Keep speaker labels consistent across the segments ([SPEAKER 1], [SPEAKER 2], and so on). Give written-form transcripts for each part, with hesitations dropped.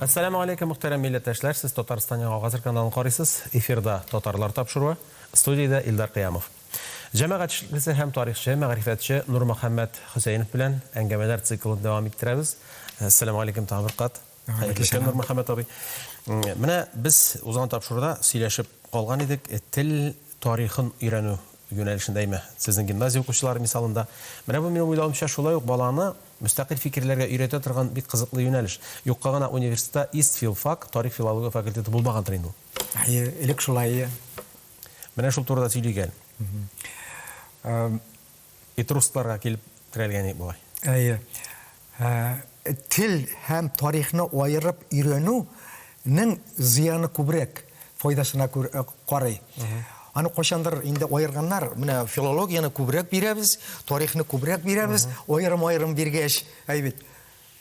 [SPEAKER 1] Әссәламү алейкум, мөхтәрәм милләттәшләр! Сез Татарстан Яңа Гасыр каналын карыйсыз. Эфирда Татарлар тапшыруы. Студиядә Илдар Кыямов. Җәмәгать эшлеклесе һәм тарихчы, мәгърифәтче Нурмөхәммәт Хөсәенов белән әңгәмәләр циклын дәвам иттерәбез. Әссәламү алейкум тагын бер кат. Хәерле көн, Нурмөхәммәт абый. Менә без узган тапшыруда сөйләшеп калган идек, тел тарихын өйрәнү юнәлешендә, әйме, сезнең гимназия укучылары мисалында. Менә бу, минем уйлавымча, шулай ук баланы мөстәкыйль фикерләргә өйрәтә торган бик кызыклы юнәлеш. Юкка гына университетта Ист-филфак, тарих-филология факультеты булмагандыр инде ул.
[SPEAKER 2] Әйе, элек шулай иде.
[SPEAKER 1] Менә шул турыда сөйлик әле. Этрускларга килеп терәлгән идек бугай.
[SPEAKER 2] Әйе. Тел һәм тарихны аерып өйрәнүнең зыяны күбрәк, файдасына карый. Аны кайчандыр инде аерганнар, менә филологияне күбрәк бирәбез, тарихны күбрәк бирәбез, аерым-аерым биргәч, әй бит.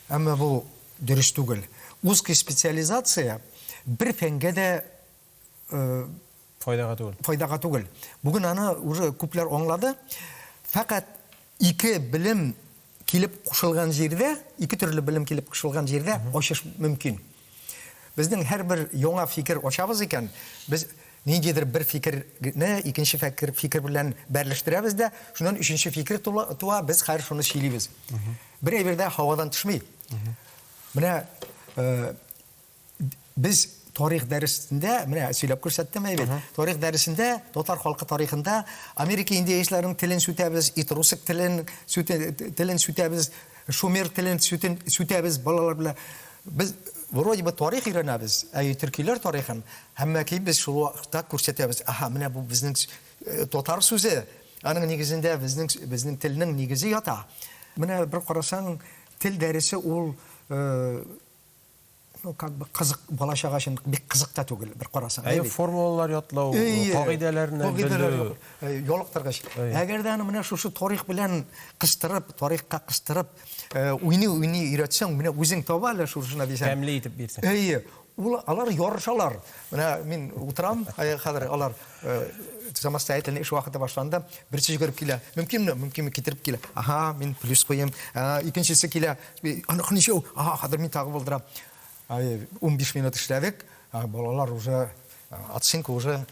[SPEAKER 2] Әмма бу дөрес түгел. Узкая специализация бер фәнгә дә
[SPEAKER 1] Файдага түгел.
[SPEAKER 2] Файдага түгел. Бүген аны уже күпләр аңлады. Фәкать ике белем килеп кушылган җирдә, ике төрле белем килеп кушылган җирдә ачыш мөмкин. Безнең һәрбер яңа фикер ачабыз икән, без ниндидер бер фикерне икенче фикер, фикер белән берләштерәбез дә, шуннан өченче фикер туа, без хәзер шуны сөйлибез. Бер әйбер дә һавадан төшми. Менә Без тарих дәресендә, менә сөйләп күрсәттем әйбәт. Тарих дәресендә татар халкы тарихында Америка индеецларының телен сүтәбез, этруск телен телен сүтәбез, шумер телен сүтен сүтәбез балалар белән. Без вроде бы тарих өйрәнәбез, әй төркиләр тарихын, әмма ки без шул вакытта күрсәтәбез. Аһа, менә бу безнең э, татар сүзе. Аның нигезендә безнең безнең телнең нигезе ята. Менә бер карасаң, тел дәресе ул э, ну, как бы кызык, бала чага өчен бик кызык та түгел, бер карасаң.
[SPEAKER 1] Әйе, формулалар ятлау, кагыйдәләрне белү.
[SPEAKER 2] Ялыктыргыч. Әгәр дә аны менә шушы тарих белән кыстырып, тарихка кыстырып, уйный-уйный өйрәтсәң, менә үзең таба әле шушыны дисәң.
[SPEAKER 1] Тәмле итеп бирсәң.
[SPEAKER 2] Әйе. Ул алар ярышалар. Менә мин утырам, хәзер алар самостоятельный эш вакыты башланды. Берсе йөгереп килә. Мөмкинме? Мөмкинме? Китереп килә. Ага, мин плюс куем. Икенчесе килә. Аныкы ничәү? Ага, хәзер мин тагы булдырам. 15 минут эшләдек. Балалар уже оценка уже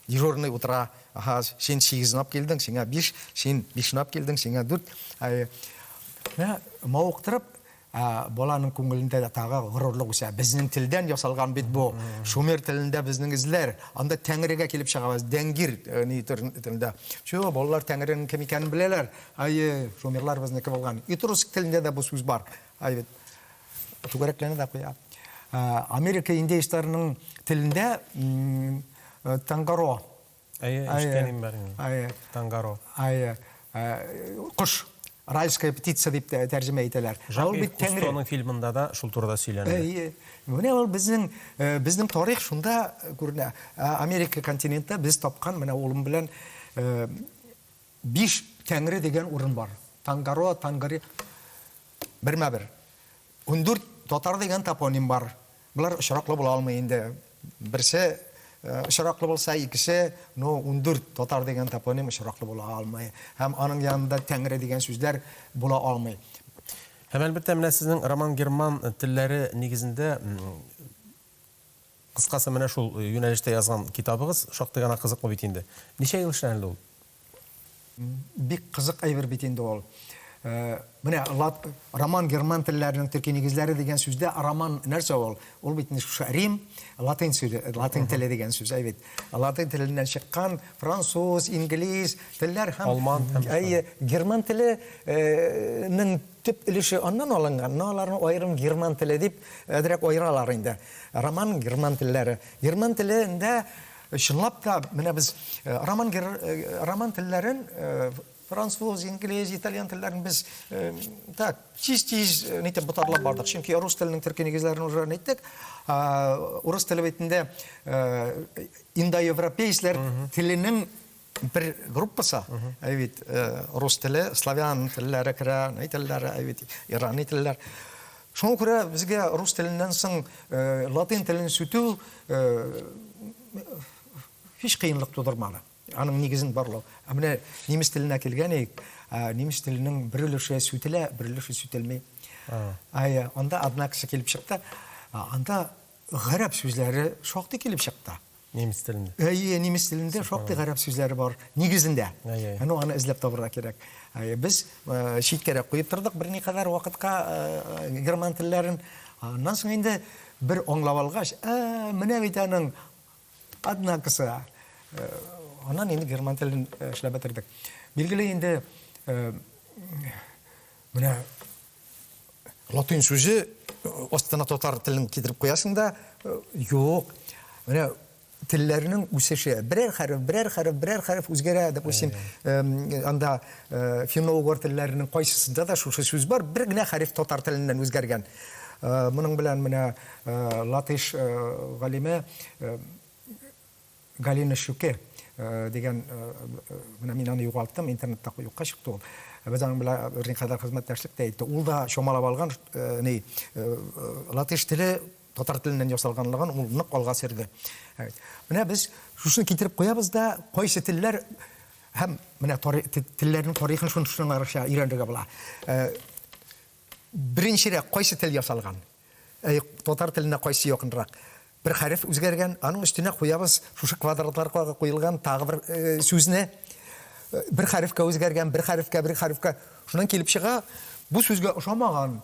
[SPEAKER 2] дежурный утыра. Ага, син 8 алып килдең, сиңа 5, син 5 алып килдең, сиңа 4. Менә мавыктырып Ә баланың күңелендә дә тагы горурлык үсә. Безнең телдән ясалган бит бу. Шумер телендә безнең эзләр. Анда Тәңрегә килеп чыгабыз. Дәнгир ни телендә. Чү, балалар Тәңренең кем икәнен беләләр. Әйе, шумерлар безнеке булган. Этруск телендә дә бу сүз бар. Әй бит. Түгәрәкләнә дә куя. Америка индеецларының телендә Тангаро.
[SPEAKER 1] Әйе, ишеткәнем бар инде.
[SPEAKER 2] Әйе.
[SPEAKER 1] Тангаро.
[SPEAKER 2] Әйе. Кош. Райская птица дип тә тәрҗемә итәләр.
[SPEAKER 1] Ә ул бит Тәңре. Кустоның фильмында да шул турыда сөйләнә.
[SPEAKER 2] Әйе. Менә ул безнең безнең тарих шунда күренә. Америка континентта без тапкан менә улым белән биш Тәңре дигән урын бар. Тангаро, Тангари бермә-бер. 14 татар дигән топоним бар. Болар очраклы була алмый инде. Берсе очраклы булса, икесе, ну, 14 татар дигән топоним очраклы була алмый. Һәм аның янында Тәңре дигән сүзләр була алмый.
[SPEAKER 1] Һәм, әлбәттә, менә сезнең роман-герман телләре нигезендә, кыскасы, менә шул юнәлештә язган китабыгыз шактый гына кызыклы бит инде. Ничә ел эшләнелде ул?
[SPEAKER 2] Бик кызык әйбер бит инде ул. Менә лат, роман герман телләренең төрки нигезләре дигән сүздә роман нәрсә ул? Ул бит инде шушы Рим, латин сүзе, латин теле дигән сүз, әй бит. Латин теленнән чыккан француз, инглиз телләр һәм
[SPEAKER 1] алман һәм
[SPEAKER 2] әйе, герман теле нең төп өлеше аннан алынган. Но аларны аерым герман теле дип әзрәк аералар инде. Роман герман телләре. Герман телендә Чынлап та, менә без роман, роман телләрен, француз, инглиз, итальян телләрен без так, тиз-тиз нитеп ботарлап бардык. Чөнки рус теленең төрки нигезләрен уже әйттек. Урыс теле бит инде индоевропейцләр теленең бер группасы, әй бит, рус теле, славян телләре керә, ни телләре, әй бит, ирани телләр. Шуңа күрә безгә рус теленнән соң латин телен сүтү һич кыенлык тудырмады. Аның нигезен барлау. Ә менә немец теленә килгән идек, немец теленең бер өлеше сүтелә, бер өлеше сүтелми. Әйе, анда одна кеше килеп чыкты. Анда гарәп сүзләре шактый килеп чыкты.
[SPEAKER 1] Немец телендә.
[SPEAKER 2] Әйе, немец телендә шактый гарәп сүзләре бар нигезендә. Ну, аны эзләп табырга кирәк. Без читкәрәк куеп тордык берникадәр вакытка герман телләрен. Аннан соң инде бер аңлап алгач, ә, менә бит аның однакысы. Аннан инде герман телен эшләп бетердек. Билгеле инде, менә Латин сүзе астына татар телен китереп куясың да, юк. Менә телләрнең үсеше, берәр хәреф, берәр хәреф, берәр хәреф үзгәрә, допустим, анда финно-угор телләренең кайсысында да шушы сүз бар, бер генә хәреф татар теленнән үзгәргән. Моның белән менә латыш галиме Галина Шүке дигән, менә мин аны югалттым, интернетта юкка чыкты ул. Без аның белән берникадәр хезмәттәшлек тә итте. Ул да чамалап алган, ни, латыш теле татар теленнән ясалганлыгын ул нык алга сөрде. Менә без шушыны китереп куябыз да, кайсы телләр һәм менә телләрнең тарихын шуның аша өйрәнергә була. Беренчерәк кайсы тел ясалган? Әй, татар теленә кайсы якынрак? Бер хәреф үзгәргән, аның өстенә куябыз шушы квадратларга куелган тагы бер сүзне. Бер хәрефкә үзгәргән, бер хәрефкә, бер хәрефкә. Шуннан килеп чыга, бу сүзгә ошамаган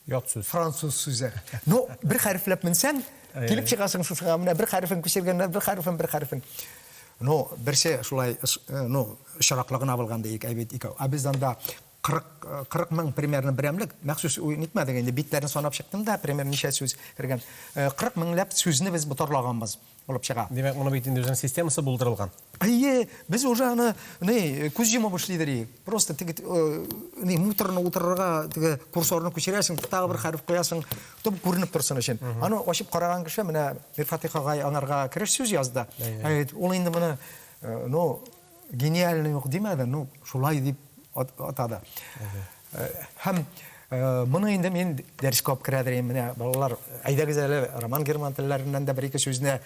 [SPEAKER 1] ят сүз.
[SPEAKER 2] Француз сүзе. Ну, бер хәрефләп менсәң, килеп чыгасың шушыга, менә бер хәрефен күчергәннәр, бер хәрефен, бер хәрефен. Ну, берсе шулай, ну, очраклы гына булган диек, әйбәт икәү. Ә без анда 40, 40 мең примерно берәмлек, махсус нитмәдек инде, битләрен санап чыктым да, примерно ничә сүз кергән. 40 меңләп сүзне без ботарлаганбыз булып чыга.
[SPEAKER 1] Димәк, моны бит инде үзенең системасы булдырылган.
[SPEAKER 2] Әйе, без уже аны, ни, күз йомып эшлидер идек. Просто теге, ни, муторны утырырга, теге курсорны күчерәсең, тагы бер хәреф куясың, чтобы күренеп торсын өчен. Аны ачып караган кеше, менә Мирфатыйх агай аңарга кереш сүз язды. Әйе, ул инде моны, ну, гениальный ук димәде, ну, шулай дип атады. Һәм моны инде мин дәрескә алып керәдер идем. Менә балалар, әйдәгез әле роман герман телләреннән дә бер-ике сүзне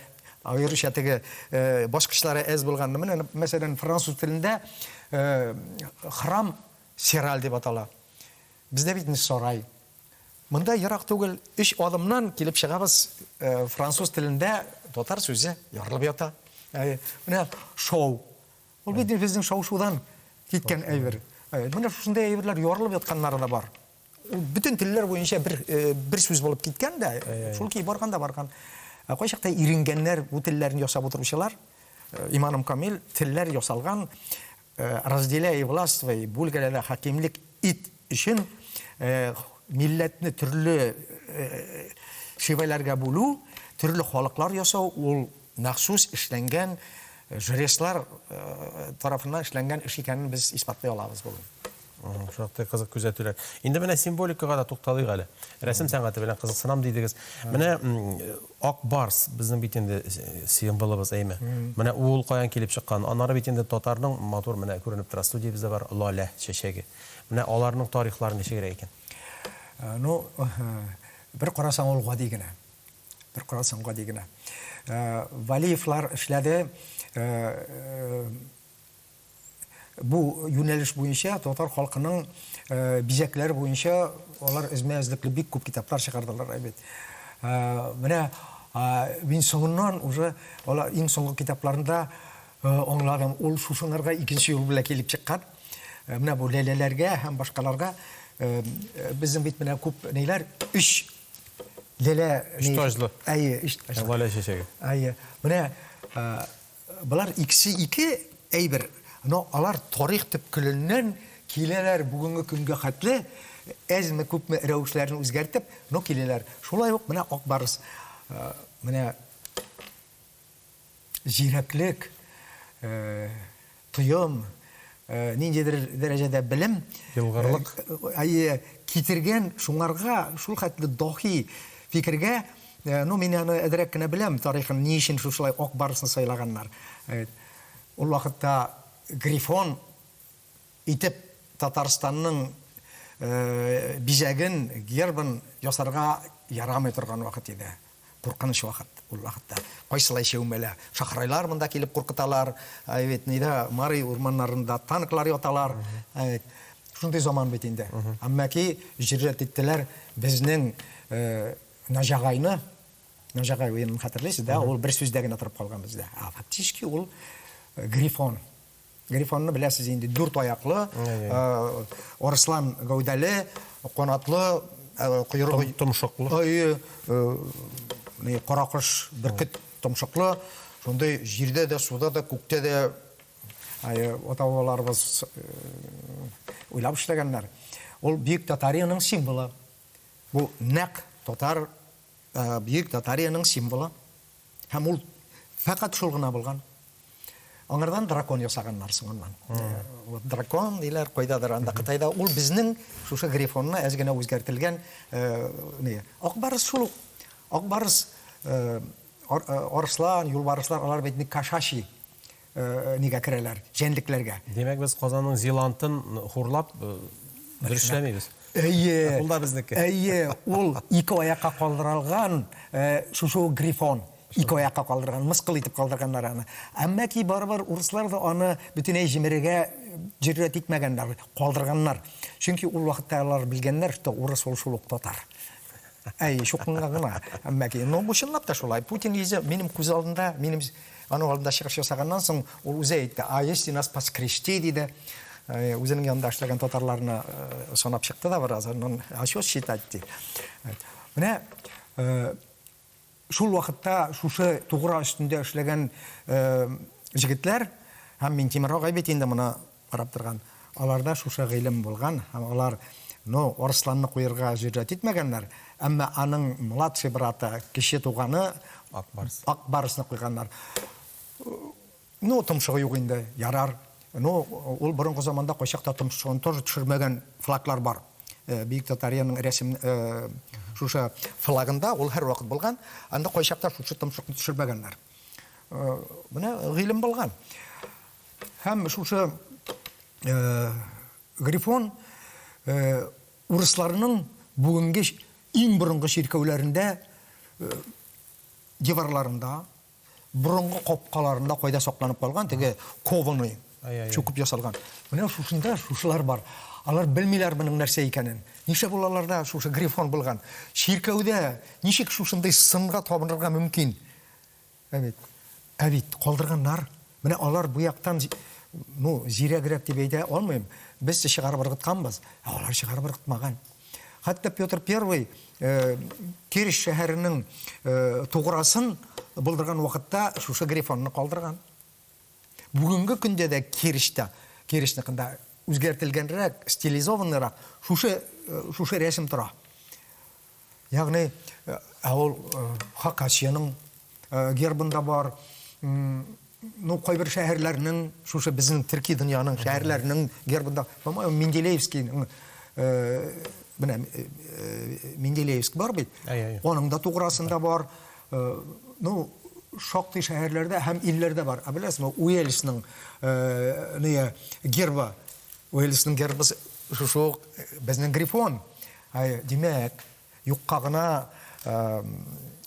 [SPEAKER 2] аеруча теге баскычлары әз булганны. Менә, мәсәлән, француз телендә храм сираль дип атала. Бездә бит инде сарай. Монда ерак түгел, өч адымнан килеп чыгабыз, француз телендә татар сүзе ярылып ята. Менә шоу. Ул бит безнең шау-шудан киткән әйбер. Менә шушындый әйберләр ярылып ятканнары да бар. Ул бөтен телләр буенча бер бер сүз булып киткән дә, шул көй барган да барган. Кайчакта иренгәннәр бу телләрне ясап утыручылар, иманым камил, телләр ясалган Разделяй и властвуй, бүлгәлә дә хакимлек ит өчен милләтне төрле шивәләргә бүлү, төрле халыклар ясау ул махсус эшләнгән жреслар тарафыннан эшләнгән эш икәнен без исбатлый алабыз бүген.
[SPEAKER 1] Шактый кызык күзәтүләр. Инде менә символикага да тукталыйк әле. Рәсем сәнгате белән кызыксынам дидегез. Менә ак барс безнең бит инде символыбыз, әйме? Менә ул каян килеп чыккан? Аннары бит инде татарның матур менә күренеп тора, студиябездә бар лалә чәчәге. Менә аларның тарихлары ничегрәк икән?
[SPEAKER 2] Ну, бер карасаң ул гади генә. Бер карасаң гади генә. Валиевлар эшләде Бу юнәлеш буенча татар халкының бизәкләре буенча алар эзмә-эзлекле бик күп китаплар чыгардылар бит. Менә мин соңыннан уже алар иң соңгы китапларында аңладым, ул шушыңарга икенче юл белән килеп чыккан. Менә бу ләләләргә һәм башкаларга безнең бит менә күп ниләр өч ләлә
[SPEAKER 1] өч таҗлы.
[SPEAKER 2] Әйе, өч таҗлы.
[SPEAKER 1] Ләлә чәчәге.
[SPEAKER 2] Әйе. Менә Болар икесе ике әйбер, но алар тарих төпкеленнән киләләр бүгенге көнгә хәтле, әзме-күпме рәвешләрен үзгәртеп, но киләләр. Шулай ук менә Ак Барс, менә зирәклек, тоем, ниндидер дәрәҗәдә белем,
[SPEAKER 1] Елгырлык.
[SPEAKER 2] Әйе, китергән шуңарга шул хәтле даһи фикергә, ну, мин аны әзрәк кенә беләм тарихын, ни өчен шушылай Ак Барсны сайлаганнар. Ул вакытта грифон итеп Татарстанның бизәген, гербын ясарга ярамый торган вакыт иде. Куркыныч вакыт ул вакытта. Кайсылай чәүмәлә. Шахрайлар монда килеп куркыталар. Ә бит нидә Мари урманнарында танклар яталар. Ә бит шундый заман бит инде. Әмма ки җөрьәт иттеләр безнең Наҗагайны, Наҗагай уенын хәтерлисез, да? Ул бер сүздә генә торып калган бездә. Ә фактически ул грифон. Грифонны беләсез инде, дүрт аяклы, арыслан гәүдәле, канатлы, койрыгы
[SPEAKER 1] томшыклы.
[SPEAKER 2] Әйе, ни каракош, бөркет томшыклы. Шундый җирдә дә, суда да, күктә дә ата-бабаларыбыз уйлап эшләгәннәр. Ул Бөек Татариянең символы. Бу нәкъ татар Бөек Татариянең символы. Һәм ул фәкать шул гына булган. Аңардан дракон ясаганнар соңыннан. Вот дракон диләр, кайдадыр анда Кытайда. Ул безнең шушы грифонны әз генә үзгәртелгән ни. Акбарыс шул ук. Акбарыс, арыслан, юлбарыслар алар бит кошачий нигә керәләр, җәнлекләргә.
[SPEAKER 1] Димәк, без Казанның Зилантын хурлап дөрес эшләмибез.
[SPEAKER 2] Әйе.
[SPEAKER 1] Ул да безнеке.
[SPEAKER 2] Әйе, ул ике аякка калдырылган шушы ук грифон. Ике аякка калдырган, мыскыл итеп калдырганнар аны. Әмма ки барыбер урыслар да аны бөтенләй җимерергә җөрьәт итмәгәннәр, калдырганнар. Чөнки ул вакытта алар белгәннәр, что урыс ул шул ук татар. Әйе, чукынган гына. Әмма ки, но бу чынлап та шулай. Путин үзе минем күз алдында, минем аның алдында чыгыш ясаганнан соң, ул үзе әйтте, а если нас поскрести, диде. Үзенең янында эшләгән татарларны санап чыкты да бераз, аннан, а что считать, ди. Менә шул вакытта шушы тугра өстендә эшләгән җегетләр һәм Минтимер агай бит инде моны карап торган. Аларда шушы гыйлем булган һәм алар, ну, Арысланны куерга җөрьәт итмәгәннәр, әмма аның младший браты, кече туганы
[SPEAKER 1] Ак барс.
[SPEAKER 2] Ак барсны куйганнар. Ну, томшыгы юк инде, ярар. Ну, ул борынгы заманда кайчакта томшыгын тоже төшермәгән флаглар бар. Бөек Татариянең рәсем шушы флагында ул һәрвакыт булган. Анда кайчакта шушы томшыкны төшермәгәннәр. Менә гыйлем булган. Һәм шушы Грифон урысларның бүгенге иң борынгы чиркәүләрендә диварларында, борынгы капкаларында кайда сакланып калган, теге кованый чүкеп ясалган. Менә шушында шушылар бар. Алар белмиләр моның нәрсә икәнен. Нишләп ул аларда шушы грифон булган? Чиркәүдә ничек шушындый сынга табынырга мөмкин? Ә бит, ә бит калдырганнар. Менә алар бу яктан, ну, зирәгрәк дип әйтә алмыйм. Без чыгарып ыргытканбыз, ә алар чыгарып ыргытмаган. Хәтта Петр Первый Керчь шәһәренең туграсын булдырган вакытта шушы грифонны калдырган. Бүгенге көндә дә Керчьтә, Керчьныкында үзгәртелгәнрәк, стилизованныйрак шушы, шушы рәсем тора. Ягъни, ә ул Хакасиянең гербында бар, ну, кайбер шәһәрләрнең, шушы безнең төрки дөньяның шәһәрләренең гербында, по-моему, Менделеевскийның, менә Менделеевск бар бит, аның да туграсында бар, ну, шактый шәһәрләрдә һәм илләрдә бар. Ә беләсезме, Уэльсның гербы, Уэльсның гербы шушы ук безнең грифон. Димәк, юкка гына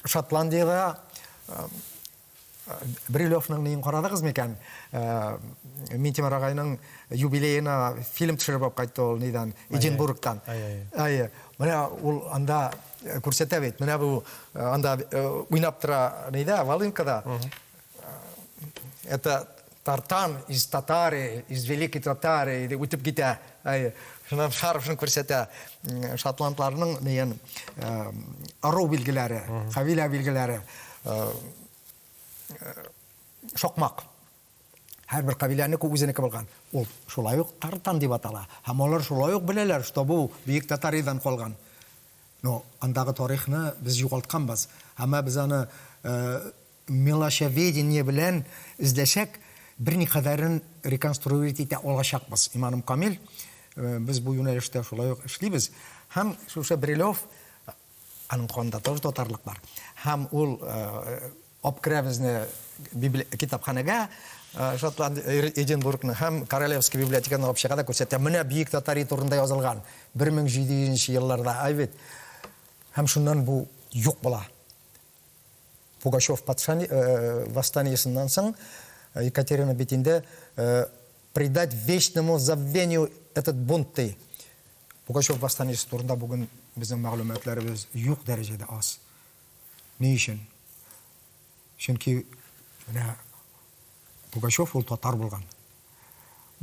[SPEAKER 2] Шотландиядә Брилевның неен карадыгыз микән? Минтимер агайның юбилеена фильм төшереп алып кайтты ул нидән, Эдинбургтан. Әйе. Менә ул анда күрсәтә бит. Менә бу анда уйнап тора нидә, волынкада. Это тартан из Татарии, из Великой Татарии, дип үтеп китә. Әйе. Шуннан шарфын күрсәтә. Шотландларның нигән ыру билгеләре, кабилә билгеләре. Шокмак. Һәрбер кабиләнеке үзенеке булган. Ул шулай ук тартан дип атала. Һәм алар шулай ук беләләр, что бу Бөек Татаридан калган. Но андагы тарихны без югалтканбыз. Әмма без аны Мелочеведение белән эзләсәк, берникадәрен реконструировать итә алачакбыз. Иманым камил, без бу юнәлештә шулай ук эшлибез. Һәм шушы Брилев, аның канында тоже татарлык бар. Һәм ул алып керә безне китапханәгә, Шотландия, Эдинбургны һәм Королевский библиотеканы алып чыга да күрсәтә. Менә Бөек Татария турында язылган 1700 нче елларда, әй бит. Һәм шуннан бу юк була. Пугачев патша восстаниесеннән соң Екатерина бит инде предать вечному забвению этот бунт ди. Пугачев восстаниесе турында бүген безнең мәгълүматларыбыз юк дәрәҗәдә аз. Ни өчен? Чөнки менә Пугачев ул татар булган.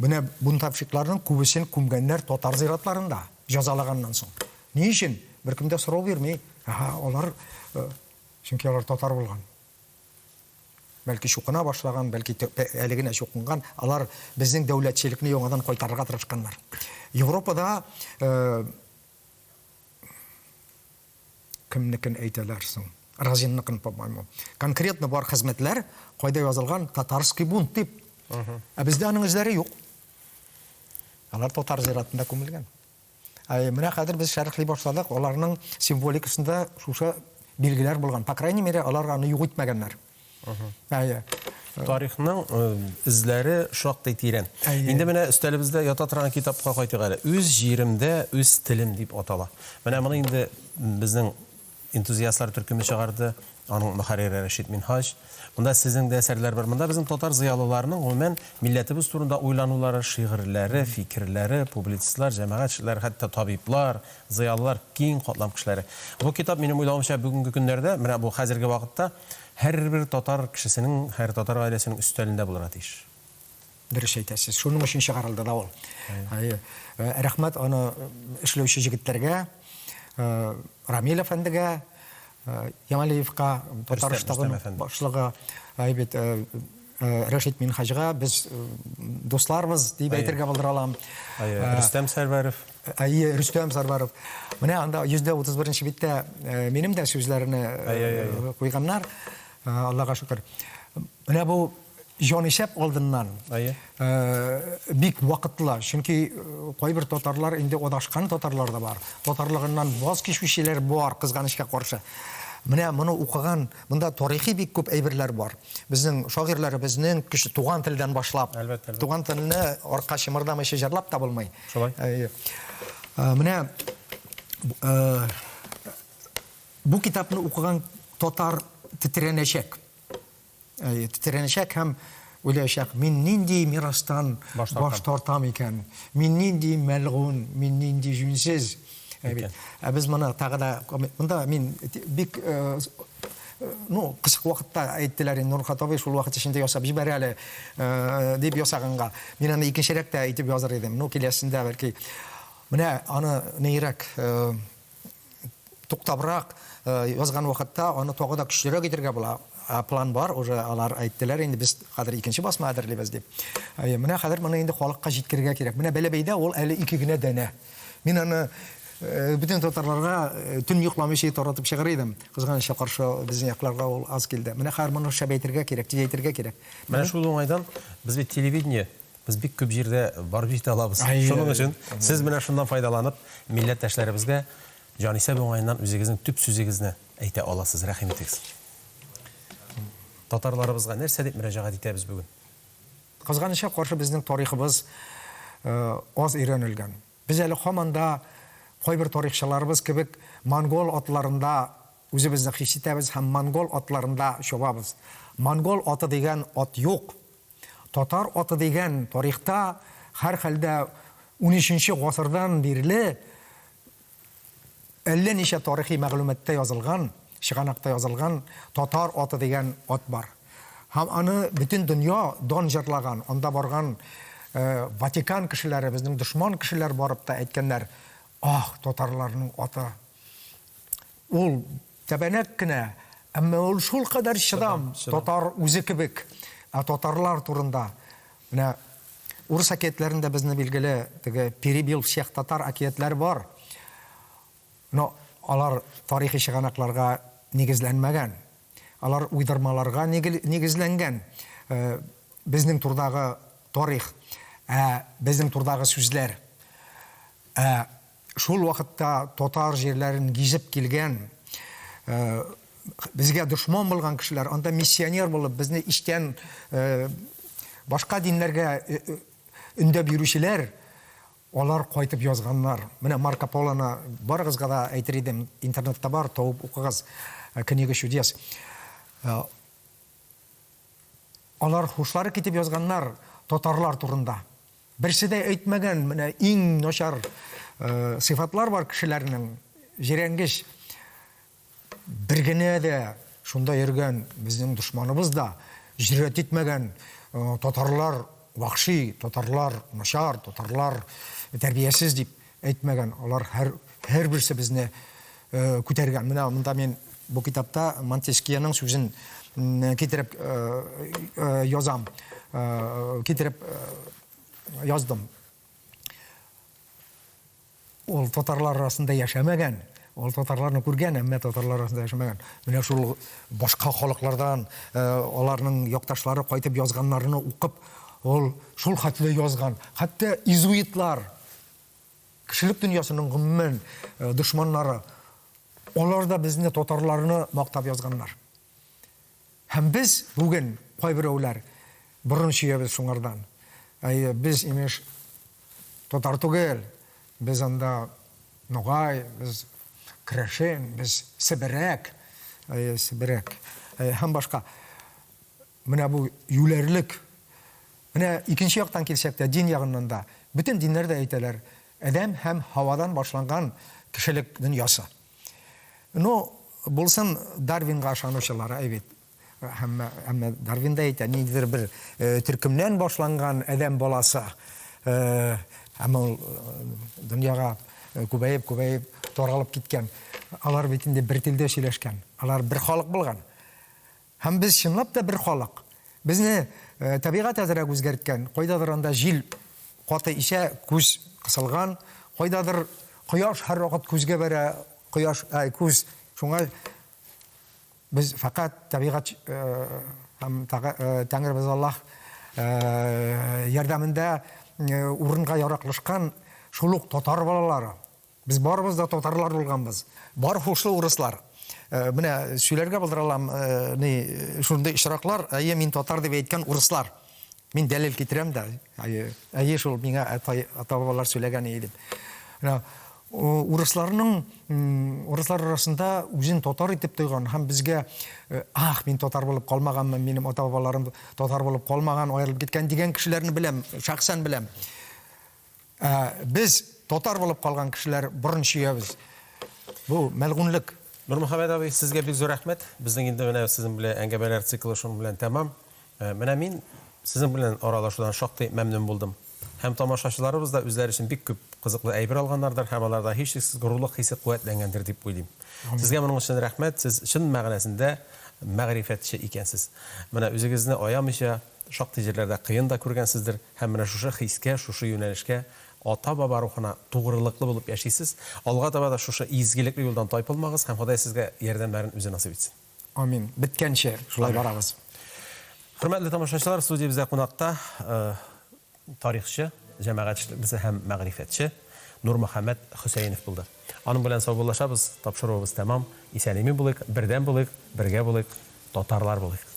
[SPEAKER 2] Менә бунтовщикларның күбесен күмгәннәр татар зиратларында, җәзалаганнан соң. Ни өчен? Беркем дә сорау бирми. Әһә, алар, чөнки алар татар булган. Бәлки чукына башлаган, бәлки әле генә чукынган. Алар безнең дәүләтчелекне яңадан кайтарырга тырышканнар. Европада кемнекен әйтәләр соң? Разинныкын, по-моему. Конкретно бар хезмәтләр, кайда язылган татарский бунт дип. Ә бездә аның эзләре юк. Алар татар зиратында күмелгән. Ә менә хәзер без шәрехли башладык, аларның символикасында шушы билгеләр булган. По крайней мере, алар аны юк итмәгәннәр. Әйе.
[SPEAKER 1] Тарихның эзләре шактый тирән. Инде менә өстәлебездә ята торган китапка кайтыйк әле. Үз җиремдә, үз телем дип атала. Менә моны инде безнең энтузиастлар төркеме чыгарды. Аның мөхәррире Рәшит Минһаҗ. Монда сезнең дә әсәрләр бар. Монда безнең татар зыялыларының, гомумән, милләтебез турында уйланулары, шигырьләре, фикерләре, публицистлар, җәмәгать кешеләре, хәтта табиблар, зыялылар, киң катлам кешеләре. Бу китап, минем уйлавымча, бүгенге көннәрдә, менә бу хәзерге вакытта һәрбер татар кешесенең, һәр татар гаиләсенең өстәлендә булырга тиеш.
[SPEAKER 2] Дөрес әйтәсез. Шуның өчен чыгарылды да ул. Әйе. Рәхмәт аны эшләүче җегетләргә, Рамил әфәндегә, Ямалиевка, татар штабының башлыгы, әйе бит, Рәшит Минһаҗга без дусларбыз дип әйтергә булдыра алам.
[SPEAKER 1] Әйе, Рөстәм Сәрвәров.
[SPEAKER 2] Әйе, Рөстәм Сәрвәров. Менә анда 131 биттә минем дә сүзләрне куйганнар. Аллага шөкер. Менә бу җанисәп алдыннан бик вакытлы, чөнки кайбер татарлар инде адашкан татарлар да бар. Татарлыгыннан ваз кичүчеләр бар, кызганычка каршы. Менә моны укыган, монда тарихи бик күп әйберләр бар. Безнең шагыйрьләребезнең көчле туган телдән башлап,
[SPEAKER 1] Әлбәттә, әлбәттә.
[SPEAKER 2] туган телне арка чымырдамыйча җырлап та булмый.
[SPEAKER 1] Шулай.
[SPEAKER 2] Әйе. Менә бу китапны укыган татар тетрәнәчәк. Тетрәнәчәк һәм уйлаячак, мин нинди мирастан баш тартам икән, мин нинди мәлгун, мин нинди җүнсез. Ә без моны тагы да, монда мин бик, ну, кысык вакытта әйттеләр инде, Нурхат абый шул вакыт эчендә ясап җибәр әле, дип ясаганга. Мин аны икенчерәк тә әйтеп языр идем. Ну, киләсендә бәлки. Менә аны нирәк туктабрак язган вакытта аны тагы да көчлерәк итергә була. Ә план бар, уже алар әйттеләр инде, без хәзер икенче басма әзерлибез дип. Менә хәзер моны инде халыкка җиткерергә кирәк. Менә Бәләбәйдә ул әле ике генә данә. Мин аны бөтен татарларга төн йокламыйча таратып чыгар идем. Кызганычка каршы, безнең якларга ул аз килде. Менә хәзер моны шәбәйтергә кирәк, тизәйтергә кирәк.
[SPEAKER 1] Менә шул уңайдан без бит телевидение, без бик күп җирдә барып җитә алабыз. Шуның өчен сез менә шуннан файдаланып, милләттәшләребезгә җанисәп уңаеннан үзегезнең төп сүзегезне әйтә аласыз, рәхим итегез. Татарларыбызга нәрсә дип мөрәҗәгать итәбез бүген?
[SPEAKER 2] Кызганычка каршы, безнең тарихыбыз аз өйрәнелгән. Без әле һаман да кайбер тарихчыларыбыз кебек монгол атларында үзебезне хис итәбез һәм монгол атларында чабабыз. Монгол аты дигән ат юк. Татар аты дигән тарихта һәрхәлдә унөченче гасырдан бирле әллә ничә тарихи мәгълүматта язылган, чыганакта язылган татар аты дигән ат бар. Һәм аны бөтен дөнья дан җырлаган, анда барган Ватикан кешеләре, безнең дошман кешеләр барып та әйткәннәр, Ах, татарларның аты! Ул тәбәнәк кенә, әмма ул шулкадәр чыдам, татар үзе кебек. Ә татарлар турында, менә урыс әкиятләрендә безне билгеле, теге перебил всех татар әкиятләре бар. Но алар тарихи чыганакларга нигезләнмәгән. Алар уйдырмаларга нигезләнгән. Безнең турдагы тарих, ә безнең турдагы сүзләр. Ә Шул вакытта татар җирләрен гизеп килгән, безгә дошман булган кешеләр, анда миссионер булып, безне эчтән башка диннәргә өндәп йөрүчеләр, алар кайтып язганнар. Менә Марко Полоны барыгызга да әйтер идем, интернетта бар, табып укыгыз, Книга чудес. Алар һушлары китеп язганнар татарлар турында. Берсе дә әйтмәгән, менә иң начар сыйфатлар бар кешеләрнең, җирәнгеч. Бер генә дә шунда йөргән безнең дошманыбыз да җөрьәт итмәгән, татарлар вәхши, татарлар начар, татарлар тәрбиясез дип әйтмәгән. Алар һәр, һәрберсе безне күтәргән. Менә монда мин бу китапта Монтескьеның сүзен китереп язам, китереп яздым. Ул татарлар арасында яшәмәгән, ул татарларны күргән, әмма татарлар арасында яшәмәгән. Менә шул башка халыклардан аларның якташлары кайтып язганнарны укып, ул шул хәтле язган. Хәтта иезуитлар, кешелек дөньясының гомумән дошманнары, алар да безне, татарларны мактап язганнар. Һәм без бүген, кайберәүләр, борын чөябез шуңардан. Әйе, без, имеш, татар түгел, без анда ногай, без керәшен, без себерәк, әйе, себерәк, әйе, һәм башка. Менә бу юләрлек. Менә икенче яктан килсәк тә, дин ягыннан да, бөтен диннәр дә әйтәләр, Адәм һәм Һавадан башланган кешелек дөньясы. Ну, булсын Дарвинга ышанучылар, әй бит. Әмма, әмма Дарвин да әйтә, ниндидер бер э, төркемнән башланган адәм баласы. Э, әмма ул э, дөньяга э, күбәеп, күбәеп таралып киткән. Алар бит инде бер телдә сөйләшкән. Алар бер халык булган. Һәм без чынлап та бер халык. Безне табигать әзрәк үзгәрткән. Кайдадыр анда җил каты исә, күз кысылган. Кайдадыр кояш һәрвакыт күзгә бәрә, кояш, әй, күз. Шуңа без фәкать табигать һәм Тәңребез Аллаһ ярдәмендә урынга яраклашкан шул ук татар балалары. Без барыбыз да татарлар булганбыз. Бар һушлы урыслар. Менә сөйләргә булдыра алам, ни, шундый очраклар, әйе, мин татар дип әйткән урыслар. Мин дәлил китерәм дә, әйе, әйе шул миңа ата-бабалар сөйләгән иде дип. Менә урысларның, урыслар арасында үзен татар итеп тойган һәм безгә, ах, мин татар булып калмаганмын, минем ата-бабаларым татар булып калмаган, аерылып киткән дигән кешеләрне беләм, шәхсән беләм. Ә без, татар булып калган кешеләр, борын чөябез. Бу, мәлгуньлек.
[SPEAKER 1] Нурмөхәммәт абый, сезгә бик зур рәхмәт. Безнең инде менә сезнең белән әңгәмәләр циклы шуның белән тәмам. Менә мин сезнең белән аралашудан шактый мәмнүн булдым. Һәм тамашачыларыбыз да үзләре өчен бик күп кызыклы әйбер алганнардыр һәм аларда һичшиксез горурлык хисе куәтләнгәндер дип уйлыйм. Сезгә моның өчен рәхмәт, сез чын мәгънәсендә мәгърифәтче икәнсез. Менә үзегезне аямыйча, Шактый җирләрдә кыен да күргәнсездер һәм менә шушы хискә, шушы юнәлешкә, ата-баба рухына тугрылыклы булып яшисез. Алга таба да шушы изгелекле юлдан тайпылмагыз һәм Ходай сезгә ярдәмнәрен үзе насыйп итсен.
[SPEAKER 2] Амин. Беткәнче шулай барабыз.
[SPEAKER 1] Хөрмәтле тамашачылар, студиябездә кунакта тарихчы, җәмәгать эшлеклесе һәм мәгърифәтче Нурмөхәммәт Хөсәенов булды. Аның белән саубуллашабыз, тапшыруыбыз тәмам. Исән-имин булыйк, бердәм булыйк, бергә булыйк, татарлар булыйк.